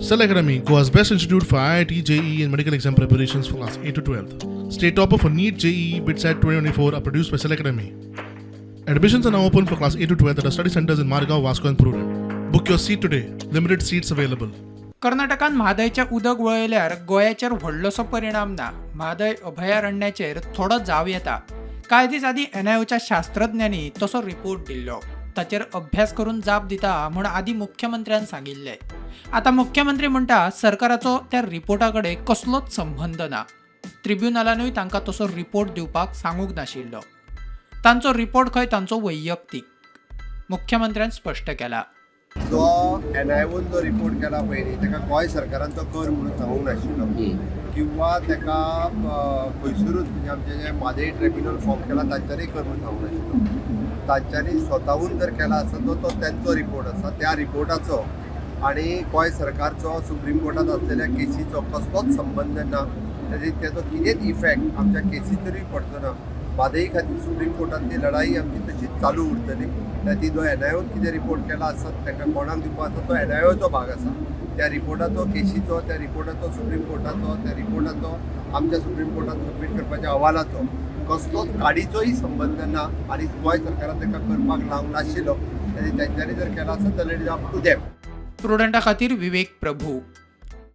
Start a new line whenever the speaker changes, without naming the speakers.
Cell Academy, Goa's best institute for IIT, JEE, and medical exam preparations for class 8 to 12. State topper for NEET, JEE, BITSAT 2024 are produced by Cell Academy. Admissions are now open for class 8 to 12 at our study centers in Margao, Vasco, and Prudent. Book your seat today. Limited seats available.
कर्नाटकान म्हादयचें उदक वळयल्यार गोंयाचेर व्हडलोसो परिणाम ना. म्हादय अभयारण्याचेर थोडो जाव येता. कांय दीस आदीं एनआयओच्या शास्त्रज्ञांनी तसो रिपोर्ट दिल्लो. ताचेर अभ्यास करून जाप दिता म्हूण आदीं मुख्यमंत्र्यान सांगिल्लें. आतां मुख्यमंत्री म्हणटा, सरकाराचो त्या रिपोर्टा कडेन कसलोच संबंद ना. ट्रिब्युनलानूय तांकां तसो रिपोर्ट दिवपाक सांगूंक नाशिल्लो. तांचो रिपोर्ट खंय तांचो वैयक्तीक. मुख्यमंत्र्यान स्पश्ट केला.
जो एनआयओन जो रिपोर्ट केला पयलीं, ताका गोंय सरकारान तो कर म्हणून सांगूंक नाशिल्लो किंवा ताका खंयसरूच, म्हणजे आमचें जें म्हादय ट्रिब्युनल फॉर्म केला तांच्यांनी कर म्हणून सांगूंक नाशिल्लो. तांच्यांनी स्वताहून जर केला आसत तो तेंचो रिपोर्ट आसा. त्या रिपोर्टाचो आनी गोंय सरकारचो सुप्रीम कोर्टांत आसलेल्या केसीचो कसलोच संबंद ना. तेजो कितेंच इफेक्ट आमच्या केसीचेरूय पडचो ना. म्हादय खातीर सुप्रीम कोर्टांतली लढाई आमची तशीच चालू उरतली. ती जो एनआयओन कितें रिपोर्ट केला आसत, ताका कोणाक दिवपा आसा, तो एनआयओचो भाग आसा. त्या रिपोर्टाचो केशीचो, त्या रिपोर्टाचो सुप्रीम कोर्टाचो, त्या रिपोर्टाचो आमच्या सुप्रीम कोर्टात सबमीट करपाच्या अहवालाचो कसलोच काडीचोय संबंद ना आनी गोंय सरकारान ताका करपाक लावंक नाशिल्लो. तेंच्यांनी जर केला आसत जाल्यार it is up to them.
प्रुडंटा खातीर विवेक प्रभू.